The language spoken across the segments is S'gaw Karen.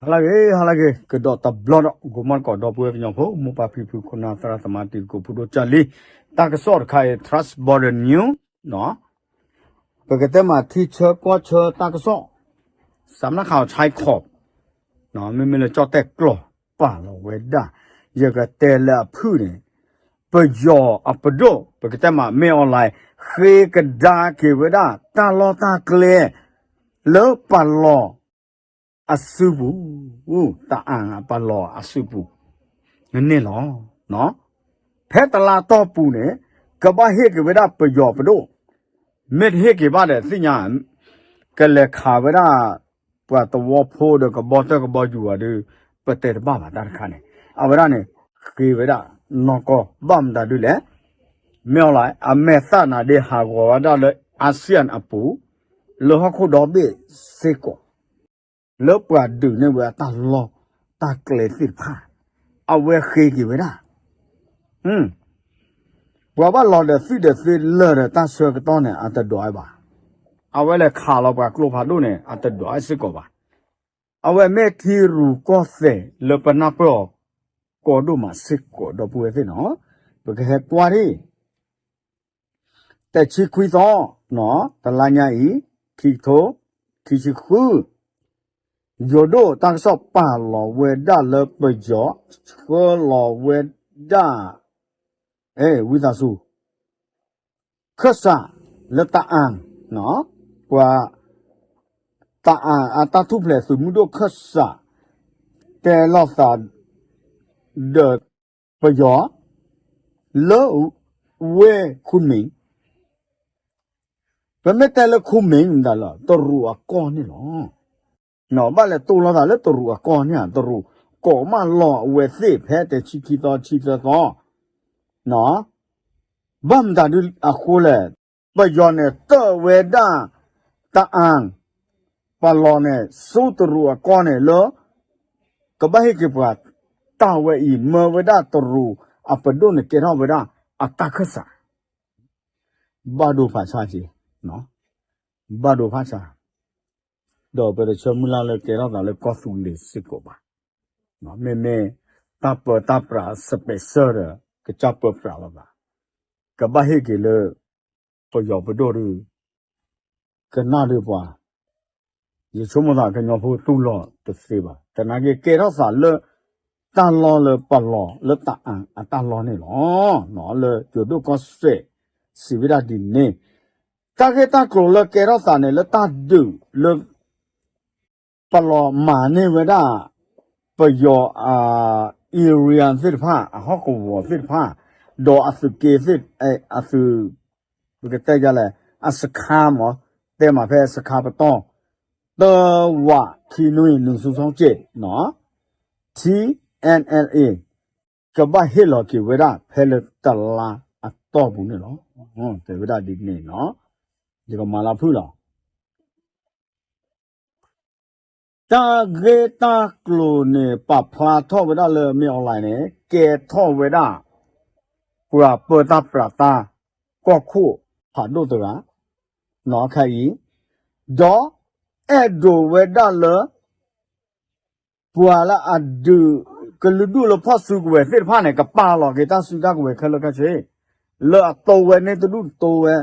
ဟါလၢအဂ့ၤ ဟါလၢအဂ့ၤ ကဒီးတဘျီဒီး ဂီၤမီၢ်တကိး ဒီပုၢ်ဝဲၢ်ကညီဖိ မိၢ်ပၢ်ဖံဖု ခိၣ်နၢ်သရၣ်သမါ တံၤသကိးဖိဒိၣ်ကၢ်လံ, တၢ်ကစီၣ်တခါအံၤ Trust Border News နီၤ, ပကတဲမးထံဆၢကီၢ်ဆၢတၢ်ကစီၣ်, စးမနၣ်ခးအီၤ ဆဲးခီး မ့မ့ၢ်လၢကၠီၣ်တဲၣ်ကျီၢ်ပာ်လီၤဝဲဒၣ်, ယကတဲလၢအဖုၣ်န့ၣ်, ပယီၤအပဒိၣ် ပကတဲမး မင်းအောင်လှိုင် ဃ့ကဒါက့ၤဝဲဒၣ် တၢ်လီၢ်တၢ်ကျဲ လၢပာ်လီၤအစုပူၤ, တအၣ်အပာ်လီၤအစုပူၤန့ၣ်လီၤ. ဖဲတလါတီၢ်ပူၤန့ၣ် ကဘၣ်ဟ့ၣ်က့ၤဝဲဒၣ်ပယီၤပဒိၣ်, မ့ၢ်တဟ့ၣ်က့ၤဘၣ်ဒီးသ့ၣ်ညါ ကလဲၤခးဝဲဒၣ် ပှၤသဝီဖိဒီးကဘီတၢၢ်ကဘီယူၤအီၤဒီး ပတဲတဘၣ်ဘၣ်တၢ်တခါန့ၣ်, အဝဲဒၣ်န့ၣ် ဃ့ဝဲဒၣ်နီၢ်ကီၢ် ဘၣ်မတၤဒုလဲၣ်, မင်းအောင်လှိုင် အမဲာ်သၣ်နၤဒ့ဟးဂီၤဝဲဒၣ်လၢ ASEAN အပူၤ လၢဟီၣ်ခိၣ်ဒီဘ့ၣ်စ့ၢ်ကီး လၢပှၤဒုးန့ၢ်ဝဲအတၢ်လီၢ်တၢ်ကျဲသ့ၣ်တဖၣ်, အဝဲဃ့က့ၤဝဲဒၣ်, ပှၤဘၣ်လီၤဒီးသုးဒီးသ့လၢာ်ဒီးတၢ်ဆၢကတီၢ်န့ၣ် အတဒွးဘၣ်, အဝဲလဲၤခးလီၤပှၤကျိဖးဒိၣ်န့ၣ် အတဒွးစ့ၢ်ကီးဘၣ်, အဝဲမ့ၢ်ထံရူၢ်ကီၢ်သဲးလၢပနၢ်ပၢၢ်အီၤ ကီၢ်ဒိၣ်မးစ့ၢ်ကီးဒီပုၢ်ဝဲၢ်သ့ၣ်နီၤ, ပကဟဲကွၢ်ဒံး တဆံခွံသီ, တလါညါအံၤ, ခံကထိခံဆံဃု, ယိၤဒိၣ်တၢ်ကစီၣ်ပာ်လီၤဝဲဒၣ်လၢပယီၤ ဆှၢလီၤဝဲဒၣ်, ဝံသးစူၤ, ခၢၣ်စးလၢတအၣ်, ပှၤ တအၣ်အတၢ်ထူၣ်ဖျဲးသုးမုၢ်ဒိၣ်ခၢၣ်စး တဲလိာ်သး ဒီးပယီၤ လၢဝ့ၢ်ခူမ့ၣ်, ပမ့ၢ်တဲလၢခူမ့ၣ်မတၤလၢ တရူးအကီၢ်န့ၣ်လီၤ. ဘၣ်လဲၤတိၢ်လိာ်သးလၢတရူးအကီၢ်န့ၣ်ဧါ, တရူးကိးမးလီၤအဝဲသ့ၣ်ဖဲတဆံခံသီ ဆံသၢသီ ဘၣ်မတၤဒုအဃိလဲၣ်, ပယီၤန့ၣ်တၢၣ်ဝဲဒၣ် တအၣ် ပာ်လီၤန့ၣ် ဆူတရူးအကီၢ်န့ၣ်လၢ ကဘၣ်ဟ့ၣ်က့ၤပှၤ တၢ်ဝဲအံၤ မၢဝဲဒၣ်တရူးအပဒိၣ်န့ၣ် ကဲထီၣ်ဝဲဒၣ်အတၢ်ခၢၣ်စး ဘၣ်ဒိဖးဆါက့ၤ, ဘၣ်ဒိဖးဆါ, ဒီးပတဆၢမုၢ်လၢ်လၢကဲထီၣ်သးလၢကီၢ်သူလ့ၤစ့ၢ်ကီးဘၣ်. မ့မ့ၢ်တၢ်ပၢတၢ်ပြး special ဒီး ကစၢ်ပၢပြးလီၤသး, ကဘၣ်ဟ့ၣ်က့ၤလၢ ပယီၤပဒိၣ်ဒီး ကနၣ်ဒီးပှၤ ယဆိကမိၣ်သးကညီဖိတူၢ်လိာ်တသ့ဘၣ်. သနာ်က့ ကဲထီၣ်သးလၢ တၢ်လီၢ်လၢပာ်လီၤလၢတအၣ်အတၢ်လီၢ်န့ၣ်လီၤ. လၢယိၤဒိၣ်ကီၢ်စဲၣ် စံးဝဲဒၣ်ဒ်န့ၣ်, တၢ်ဂ့ၢ်တၢ်ကျိၤလၢကဲထီၣ်သးန့ၣ် လၢတၢ်ဒုးလၢ ပလီၤမၤန့ၢ်ဝဲဒၣ် ပယီၤအ area သ့ၣ်တဖၣ် အဟီၣ်ကဝီၤသ့ၣ်တဖၣ် ဒီးအသုးက့သ့ၣ် အသုး ပကတဲယလဲၣ် အစခါမး တဲမးဖဲစခါပတီၢ် တဝးခံနွံ နုၤဆူစီက့း TNLA ကဘၣ်ဟ့ၣ်လီၤက့ၤဝဲဒၣ်ဖဲလၢတလါအတီၢ်ပူၤန့ၣ်လီၤ. တဲဝဲဒၣ်ဒ်န့ၣ်နီၤ ယကမၤလၢဖုၣ်လီၤ. တၢ်ဂ့ၢ်တၢ်ကျိၤန့ၣ် ပာ်ဖျါထီၣ်ဝဲဒၣ်လၢမ့ၢ် online န့ၣ် ကဲထီၣ်ဝဲဒၣ် ပှၤပၢတၢ်ပြးတၢ် ကီၢ်ခိၣ်ဖးဒိၣ်တဂၤ နီၤခဲအံၤ ဒီးအဲၣ်ဒိးဝဲဒၣ်လၢ ပှၤလၢအဒုး ကလုာ်ဒူၣ်လၢဖီၣ်စုကဝဲၤသ့ၣ်တဖၣ်န့ၣ် ကပာ်လီၤက့ၤတၢ်စုတၢ်ကဝဲၤခဲလၢာ်ခဲဆ့ လၢအတိဝဲန့ၢ်တဒူၣ်တိဝဲ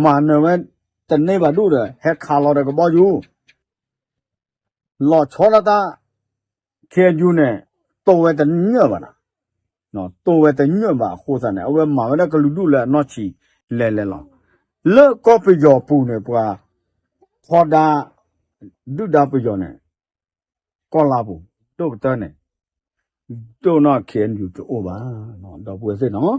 မၤနၢၤဝဲတန့ၢ်ဘၣ်ဒူၣ်ဒီး ဟဲခးလီၤဒီးကဘီယူၤ လီၤဆီဒၣ်တၢ် ခ့ၣ်အဲၣ်ယူၣ်န့ၣ် တိဝဲတညၣ်ဘၣ်နီၤ, တိဝဲတညၣ်ဘၣ်အဃိသတးန့ၣ် အဝဲမၤဝဲဒၣ်ကလုာ်ဒူၣ်လၢအနီၢ်ဆံးလဲၤလဲၤလီၤ. လၢကီၢ်ပယီၤပူၤန့ၣ် ပှၤထီဒါ ဒုၣ်ဒါပယီၤန့ၣ် ကီၢ်လါပူၤ ဒိၣ်ကတၢၢ်န့ၣ် ဒိၣ်နီၢ် ခ့ၣ်အဲၣ်ယူၣ် တအိၣ်ဘၣ်. ဒီပုၢ်ဝဲၢ်သ့ၣ်နီၤ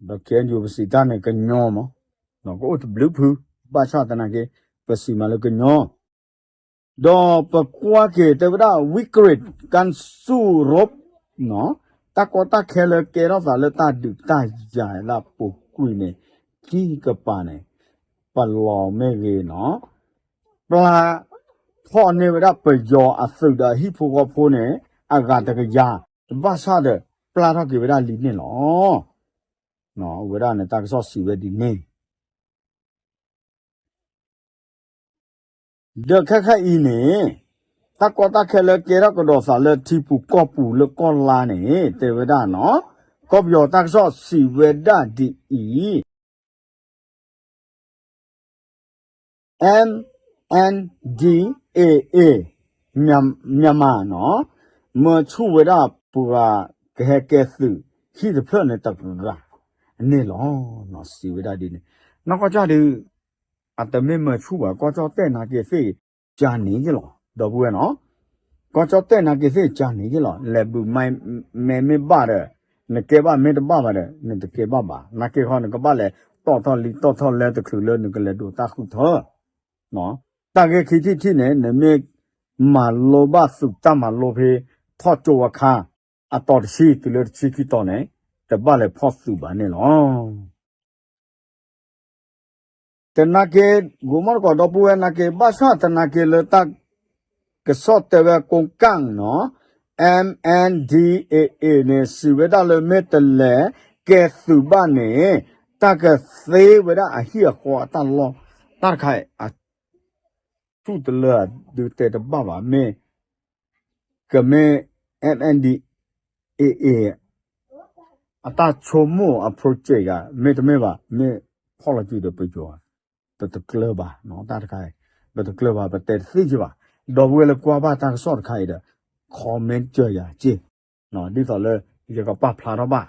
ဒီးခ့ၣ်အဲၣ်ယူၣ် ပစံးတၢ်န့ၣ်ကညီမး, ကအိၣ်တဘျုးဖု ဘၣ်ဆၣ်သနာ်က့ ပစံးမးလၢကညီ ဒီးပကွၢ်က့ၤတဲဝဲဒၣ် ဝံကရ့း ကၣ်စူၣ်ရိး တၢ်ကီတၢ်ခဲလၢကဲထီၣ်သးလၢတၢ်ဒုးတၢ်ယၤလၢအပူၤကွံာ်န့ၣ် ခံကပၤန့ၣ် ပလီၤမ့ၢ်ဂ့ၤနီၤ ပျၢ်ထီၣ်န့ၢ်ဝဲဒၣ်ပယီၤအသုးဒီးအဟံၣ်ဖိဃီဖိန့ၣ် အဂၤတကယၤ ဘၣ်ဆၣ်ဒီး ပျၢ်ထီၣ်က့ၤဝဲဒၣ်လံန့ၣ်လီၤ. ဝဲဒၣ်န့ၣ် တၢ်ကစီၣ်စံးဝဲဒ်န့ၣ် ဒီးခဲခါအံၤန့ၣ် တၢ်ကီတၢ်ခဲလၢကဲထီၣ်ကဒီးသးလၢထံပူၤကီၢ်ပူၤလၢကီၢ်လါန့ၣ် တဲဝဲဒၣ်နီၤ, ကီၢ်ပယီၤတၢ်ကစီၣ်စံးဝဲဒၣ်ဒ်အံၤ, M N D A A မြန်မာ နီၤ, မၢဆူၣ်ဝဲဒၣ်ပှၤကဟဲကဲသုးဟံၣ်တဖျၢၣ်န့ၣ်တဂၤန့ၣ်လီၤ. စံးဝဲဒၣ်ဒ်န့ၣ်, နီၢ်ကီၢ်ကၢ်ဒုး အတမ့ၢ်မၢဆူၣ်ဘၣ် ကီၢ်ကၠီၣ်တဲၣ်နာ်က့သ့ၣ်ကန့ၣ်ယ့ၢ်လီၤ ဒီပုၢ်ဝဲၢ်နီၤ, ကီၢ်ကၠီၣ်တဲၣ်နာ်က့သ့ၣ်ကန့ၣ်ယ့ၢ်လီၤ လဲၤဘုးမ့ၢ်မ့ၢ်ဘၣ်ဒီး နကဲဘၣ် မ့ၢ်တဘၣ်ဘၣ်ဒီး နတကဲဘၣ်ဘၣ် နာ်က့ဃီ နကဘၣ်လဲၤတီၣ်ထီၣ်လံတီၣ်ထီၣ်လဲတချုးလၢနကလဲၤဒိးတၢ်ဃုထၢ တၢ်ဂ့ၢ်ခံထံၣ်တထံၣ်န့ၣ် နမ့ၢ်မၤလိဘၣ်သုးတၢ်မၤလိဖဲ ထီၣ်ကၠိအခါ အတီၤတဆံတုၤလၢတဆံခံတီၤန့ၣ် တဘၣ်လဲၤဖီၣ်သုးဘၣ်န့ၣ်လီၤ. တနာ်က့ ဂိၤမီၢ်တကိးဒီပုၢ်ဝဲၢ်နာ်က့ ဘၣ်ဆၣ်တနာ်က့လၢတၢ်ကစီၣ်တဲဝဲကိးကၢ်နီၤ M N D A A န့ၣ် စံးဝဲဒၣ်လၢမ့ၢ်တလဲၤကဲသုးဘၣ်န့ၣ် တၢ်ကသ့ဝဲဒၣ်အဟံၣ်အဃီအတၢ်လီၢ် တၢ်တခါအံၤ အထူၣ်တလၢဒုးတဲတဘၣ်ဘၣ် မ့ၢ် ကမ့ၢ် M N D A A အတၢ်ဆိကမိၣ်အ project ဂၤ မ့တမ့ၢ်ဘၣ် မ့ၢ်ဖီၣ်လီၤစုဒီးပယီၤ ပတကျၢၤဘၣ် တၢ်တခါအံၤ ပတကျၢၤဘၣ် ပတဲတသ့က့ဘၣ် ဒီပုၢ်ဝဲၢ်လၢကွၢ်ဘၣ်တၢ်ကစီၣ်တခါအံၤဒီး comment စၢၤယၤက့ ဒ်သိးလၢ ယကပာ်ဖျါထီၣ်ဘၣ်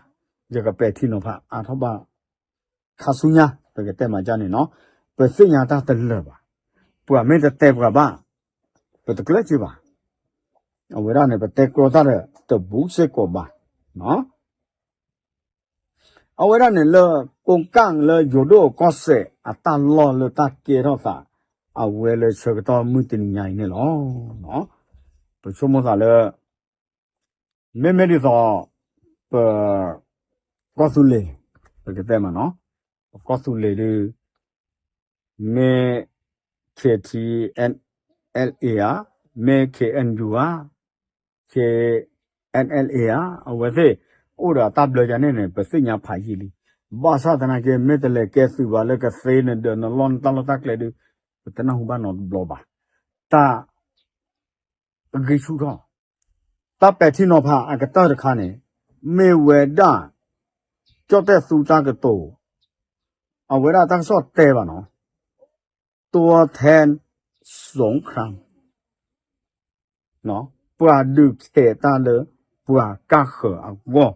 ယကပဲာ်ထံနီၤဖးအါထီၣ်ဘၣ် ခါဆူညါ ပကတဲမၤကန့ၣ်နီၤ ပသ့ၣ်ညါတၢ်တလၢာ်ဘၣ် ပှၤမ့ၢ်တတဲပှၤဘၣ် ပတကျၢၤက့ဘၣ် အဝဲဒၣ်န့ၣ် ပတဲကျီတၢ်ဒီးတဘူးစ့ၢ်ကီးဘၣ် အဝဲဒၣ်န့ၣ်လၢ ကိးကၢ်လၢယိၤဒိၣ်ကီၢ်စဲၣ်အတၢ်လီၢ်လၢတၢ်ကဲထီၣ်သး အဝဲလၢဆၢကတီၢ်မုၢ်တနံၤညါအံၤန့ၣ်လီၤ. ပဆိကမိၣ်သးလၢ မ့မ့ၢ်ဒ်သိး ပ ကီၢ်သူလ့ၤ ပကတဲမးနီၤ ပကီၢ်သူလ့ၤဒုး မ့ၢ် K T N L A ဧါ, မ့ၢ် K N U ဧါ, K N L A ဧါ, အဝဲသ့ၣ် အိၣ်ဒီးအတၢ်ဘျၢယၤန့ၣ်န့ၣ် ပသ့ၣ်ညါဖးယံာ်လံ. ဘၣ်ဆၣ်သနာ်က့ မ့ၢ်တလဲၤကဲသုးဘၣ်လၢကသ့နဒၢးနလီၢ်နတၢ်လီၢ်တၢ်ကျဲဒုး ပတနၢ်ဟူဘၣ်နီတဘျီဘၣ်. တၢ် ဂံၢ်ဆူၣ်ထီၣ်, တၢ်ပဲာ်ထံနီၤဖးအကတၢၢ်တခါန့ၣ် မ့ၢ်ဝဲဒၣ် ကၠီၣ်တဲၣ်သူတၢ်ကတိၤ အဝဲဒၣ်တၢ်ကစီၣ်တဲဘၣ်နီၤ, ตัวแทนสงคราม ပှၤဒုးခဲးတၢ်လၢ ပှၤကၢ်ဃၢၤအဂီၢ်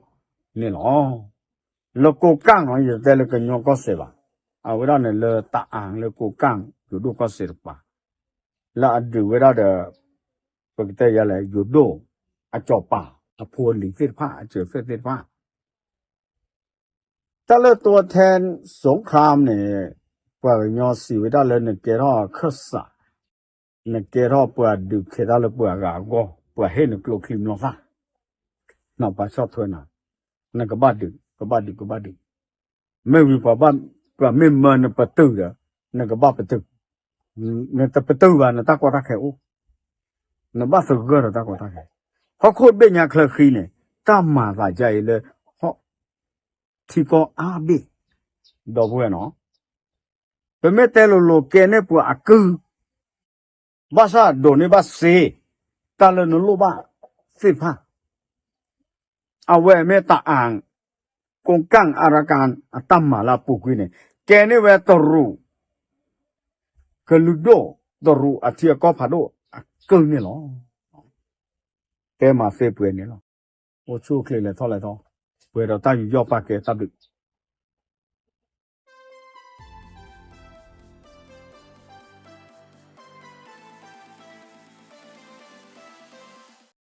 န့ၣ်လီၤ. လၢကိးကၢ်နီၤ ယတဲလၢကညီကီၢ်စဲၣ်ဘၣ်, အဝဲဒၣ်န့ၣ်လၢတအၣ်လၢကိးကၢ် ယိၤဒိၣ်ကီၢ်စဲၣ်တကပၤ လၢအဒုးဝဲဒၣ်ဒီး ပကတဲယၤလဲၣ် ယိၤဒိၣ် အစီၤပၤ အဖိအလံၤသ့ၣ်တဖၣ် အစၢၤသ့ၣ်တဖၣ် တၢ်လၢตัวแทนสงครามန့ၣ် ပှၤကညီစံးဝဲဒၣ်လၢနကဲထီၣ်ခၢၣ်စး, နကဲထီၣ်ပှၤဒုးခဲးတၢ်လၢပှၤဂၤအဂီၢ်, ပှၤဟ့ၣ်နကျိချံမျိာ်သၣ်, နီၢ်ပၢ်ဆီၣ်ထွဲနၤ, နကဘၣ်ဒုး, ကဘၣ်ဒုး, ကဘၣ်ဒုး, မ့ၢ်ဝံၤပှၤဘၣ်, ပှၤမ့ၢ်မၢနပတုာ်ဒီး နကဘၣ်ပတုာ်, နတပတုာ်ဘၣ် နတၢ်ကီတၢ်ခဲအိၣ်, နဘၣ်သဂၢၢ်ဒီးတၢ်ကီတၢ်ခဲ, ဟီၣ်ခိၣ်ဘ့ၣ်ညါချၢဃံန့ၣ် တၢ်မၤသးဒ်အံၤလၢ ဟီၣ် ထံကီၢ်အါဘ့ၣ်, ဒီပုၢ်ဝဲၢ်နီၤ, ပမ့ၢ်တဲလိၤလိၤကဲန့ၢ်ပှၤအကုၢ်, ဘၣ်ဆၣ်ဒိးန့ၢ်ဘၣ်စ့, တၢ်လၢနလိၣ်ဘၣ်သ့ၣ်တဖၣ်, အဝဲမ့ၢ်တအၣ် ကိးကၢ်အရကၣ်အတၢ်မၤလၢအပူၤကွံာ်န့ၣ် ကဲန့ၢ်ဝဲတရူး ကလုာ်ဒိၣ် တရူးအထံအကီၢ်ဖးဒိၣ်အကုၢ်န့ၣ်လီၤ. တဲမၤသ့ပှဲၤန့ၣ်လီၤ. အိၣ်ဆူၣ်အိၣ်ချ့လဲၤထီၣ်လဲၤထီ, ပှဲၤဒီးတၢ်ယူးယီၣ်ပာ်ကဲတၢ်ဘျုး